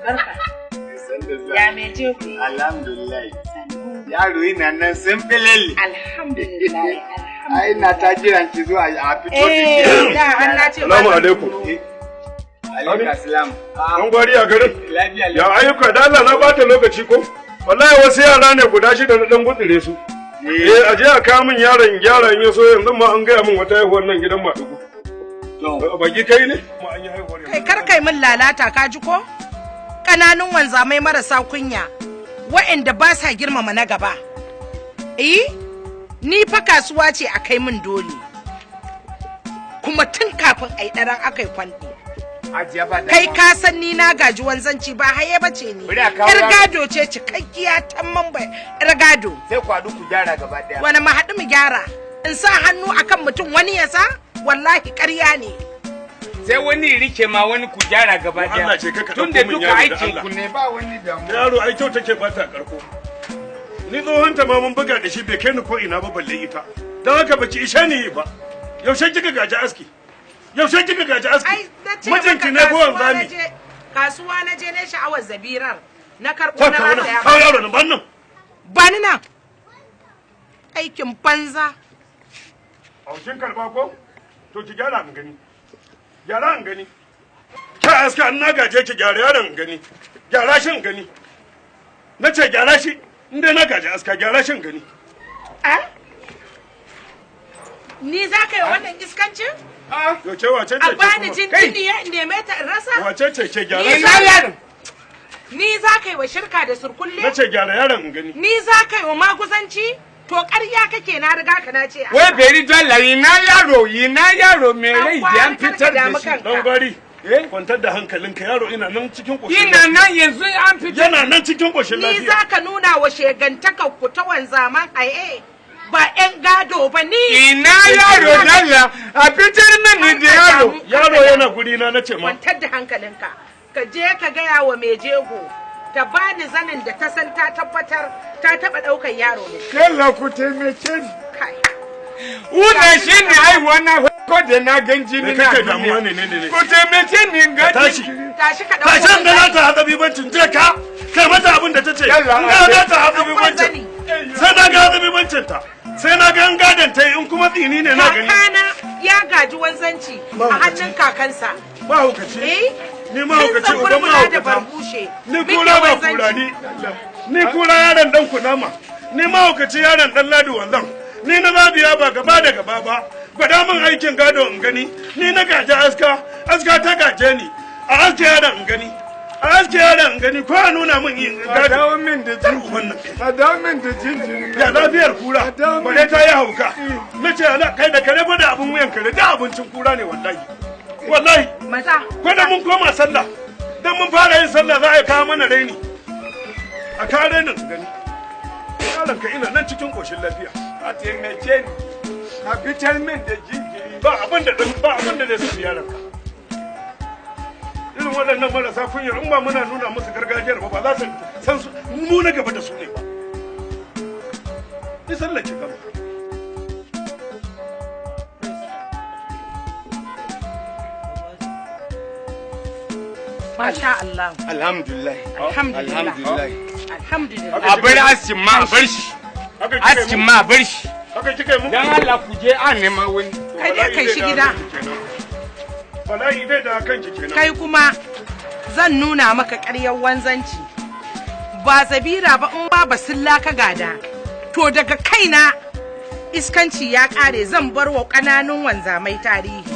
Barka. Ya me je ku? Alhamdulillah. Yaro ina nan sun filili. Alhamdulillah. Ai na ta jiran ki zuwa a fito da Eh, da an na ce. Salamu alaikum. Alaikum assalam. An gwari a garin? Lafiya. Ya ayyuka da Allah na bata lokaci ko? Wallahi wasu yara ne guda shida na dan gutsire su. Eh, aje a kawo min yaron gyara in ya so yanzu ma an gaya min wata haihuwar nan gidan Madugu. Baki kai ne? Ma an yi haihuwar yanzu. Kai kar kai min lalata ka ji ko? Ƙananun wanzamai marasa kunya, wa'anda ba sa girmama na gaba. Eh? Ni fa kasuwa ce a kai min dole. Kuma tun kafin a yi ɗaran aka yi kwanɗi. Ajiya ba Kai ka san ni na gaji wanzanci ba haye ba ce ni. Bari a kawo Yar yaro. gado ce cikakkiya tamman ba yar gado. Sai ku haɗu ku gyara gaba ɗaya. Wani mu haɗu mu gyara. In sa hannu akan mutum wani ya sa? Wallahi ƙarya ne. Sai wani rike ma wani ku gyara gaba ɗaya. Allah ce ka ka Tun da ɗauko min duka yaro da aikin Allah. ku ne ba wani damuwa. Yaro ai kyau take bata karko. Ni tsohon ta ma mun buga da shi bai kai ni ko ina ba balle ita. Don haka baki ishe ni ba. Yaushe kika gaji aski? Yaushe kika gaji aski? Ai, na ce Mijinki maka ne ko kasuwa na wanzami? je- Kasuwa na je ne sha'awar zabirar. Na karɓo Ta na kawo nan, rataya kawo ba. yaro nan ban nan. Ba ni nan. Aikin banza. Aushin karba ko? To ki gyara in gani. Gyara in gani. Ka aska an na gaje ki gyara yaron in gani. Gyara shi in gani. Na ce gyara shi. In dai na gaje aska gyara shi in gani. A? Ni za ka yi wannan iskancin? Yo ce wace ce A ke bani kuma? jinjiniya in neme ta in rasa? Wace ce ke gyara Ina shi? yaron. Ni za ka yi wa shirka da surkulle? Na ce gyara yaron in gani. Ni za ka yi wa maguzanci? To ƙarya kake na riga ka na ce. Wai beri dala ina yaro ina yaro mai rai da an fitar da shi. Dan gwari. Eh? Kwantar da hankalinka yaro ina nan cikin ƙoshin Ina nan yanzu an fitar. Yana nan cikin ƙoshin Ni lafiya. za ka nuna wa shegantakar ku ta wanzaman aye ba 'yan gado ba ni. Ina yaro dala a fitar mini da yaro. Yaro yana guri na nace ma. Kwantar da hankalinka. Ka je ka gaya wa mai jego ta bani zanin da ta san ta tabbatar ta taɓa ɗaukar yaro ne. Kalla ku taimake ni. Kai. Una shi ne haihuwa na farko da na gan jini Me na kake duniya. damuwa ne ne ne ne? Ku taimake ni in ga Tashi. jinjiri. Tashi ka ɗauko. Tashin da za ta haɗa bibancin je ka kai mata abin da ta ce. Yalla, In ga za ta haɗa Akwai bibancin. zani. Sai na ga haɗa bibancin ta. Sai na ga an gadon ta yi in kuma tsini ne na gani. Kakana ya gaji wanzanci a hannun kakansa. Mahaukaci. Eh? Ni mahaukaci Tun uban tsakurkura da mahaukata. barbushe. Ni Muke kura ba wanzanci. kura ni. Ni kura yaron dan kunama. Ni mahaukaci yaron dan ladi wanzan. Ni na zabiya ba gaba da gaba ba. Gwada min aikin gado in gani. Ni na gaji aska. Aska ta gaje ni. A aske yaron in gani. A aske yaron in gani ko a nuna min yin A gado. dawo min da Dar jinjiri. uban nan kai. A dawo min da jinjiri. Ya lafiyar kura. dawo min Bare ta yi hauka. Na ce ala kai da kare fa da abin wuyan kare da abincin kura ne wallahi. Wallahi. Maza. Ko da mun koma sallah dan mun fara yin sallah za a kawo mana raini a kawo rainin su gani yaron ka ina nan cikin koshin lafiya A taimake ni. A fitar min da jinjiri. ba abin da ba abin da zai sami yaron ka irin waɗannan marasa kunyar in ba muna nuna musu gargajiyar ba ba za su san su mu na gaba da su ne ba ni sallah ki gama Masha Allah. Alhamdulillah. Alhamdulillah. Alhamdulillah. Alhamdulillah. A bar askin ma a bar shi. haka kika yi Askin mu ma a bar shi. haka kika yi mu Dan Allah ku je a nema wani. Kai dai kai shi gida. Bala'i dai da kanki kenan Kai kuma zan nuna maka ƙaryar wanzanci. Ba zabira ba in ba basilla ka gada. To daga kaina iskanci ya ƙare zan bar wa ƙananun wanzamai tarihi.